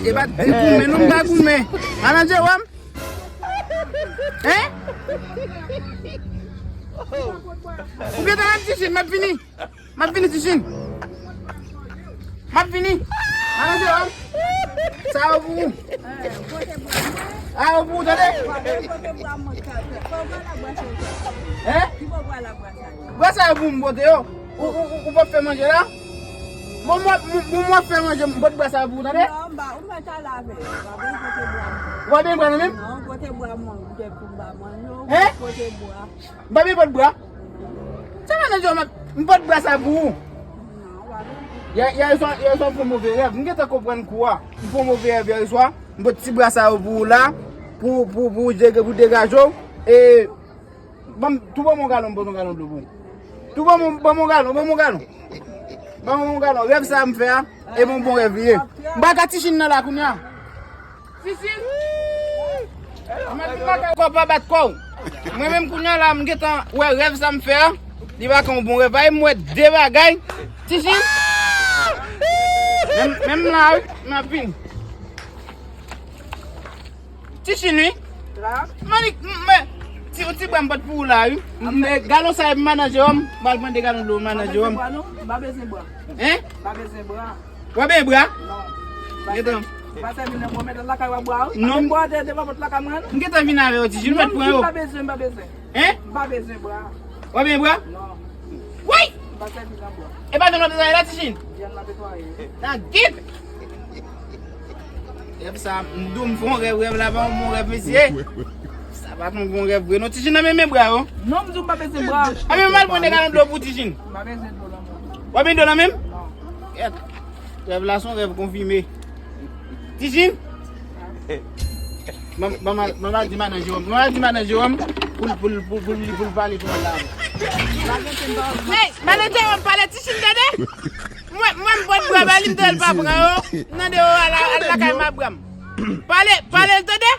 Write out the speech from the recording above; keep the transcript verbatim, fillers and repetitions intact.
E pa goumen, non, m pa goumen. Manadjè w a m. Hein? Ou gentan wè m, Tichine, m ap vini. M ap vini, Tichine. M ap vini. Manadjè w a m. Sa yo pou ou. A yo pou ou, tande? Hein? Bwa sa yo pou m pote yo. Ou, ou, ou, ou p ap fè manje la? Bon, mwen, mwen, mwen, mwen fè manje, m pot bwa sa pou ou, tande? Non, m pa, ou mèt al avè yo. Pa bezwen pote bwa, non. Ou pa bezwen bwa, non, menm? Non, pote bwa, mwen, ou te pou m ba mwen, non. Hein? Pote bwa. M pa bezwen pot bwa. Sa manadjè w a m, m pot bwa sa pou ou. Non, ou pa bezwen. Yè, yè swa, yè swa m fè yon move rèv. M gentan konprann kou a. M fè yon move rèv yè swa. M pot ti bwa sa yo pou ou la. Pou, pou, pou, dega-, pou degaje w. E, Ban m, tou ban m yon galon, m pote yon galon dlo pou ou. Tou ban m, ban m yon galon, ban m yon galon. Ban m yon galon. Rèv sa a m fè a, e bon, bon rèv li ye. M pral ka Tichine nan la kounye a. Tichine! Mwen di pa ka kò pa bat kò w. Mwen menm kounye a la, m gentan wè rèv sa m fè a. Li pa ka yon bon rèv. Ay, m wè de bagay. Tichine! Menm, menm la, wi, m ap vini. Tichine, wi. La. Manik, m, m, ti, ti bwa m pot pou ou la, wi. M, m, galon sa e manadjè w a m. M al pran de galon dlo manadjè w a m. M pa bezwen bwa, non. M pa bezwen bwa. Hein? M pa bezwen bwa. W a bezwen bwa? Non. Gentan. M pa sèvi nan bwa, mèt lakay w a bwa, wi. Non. Bwa de, de bwa pot lakay mwen. M gentan vin avè yo, Tichine, mèt pran yo. M pa bezwen, m pa bezwen. Hein? M pa bezwen bwa. W a bezwen bwa? Non. Woy! M pa sèvi nan bwa. E pa vyann w ap netwaye la, Tichine? Vyann m ap netwaye. Nan git! Rèv sa, m di w m fè yon rèv, rèv la pa yon bon rèv, mesye. Sa pa t yon bon rèv vre, non. Tichine nan men men bra yo. Non, m di w m pa bezwen bra. A, men m al pran de galon dlo pou Tichine. M pa bezwen dlo nan men. W a bezwen dlo nan men m? Non. Kèt. Rèv la se yon rèv konfime. Tichine? Ban m, ban m al, ban m al di manadjè w a m. Ban m al di manadjè w a m pou l, pou l, pou l, pou l, pou l pale pou mwen la. Hey, manadjè w a m pale Tichine tande? Mwen, mwen m pot bra ba li, m tande l pa pran yo. M tande yo al, al lakay mabram. Pale, pale l tande?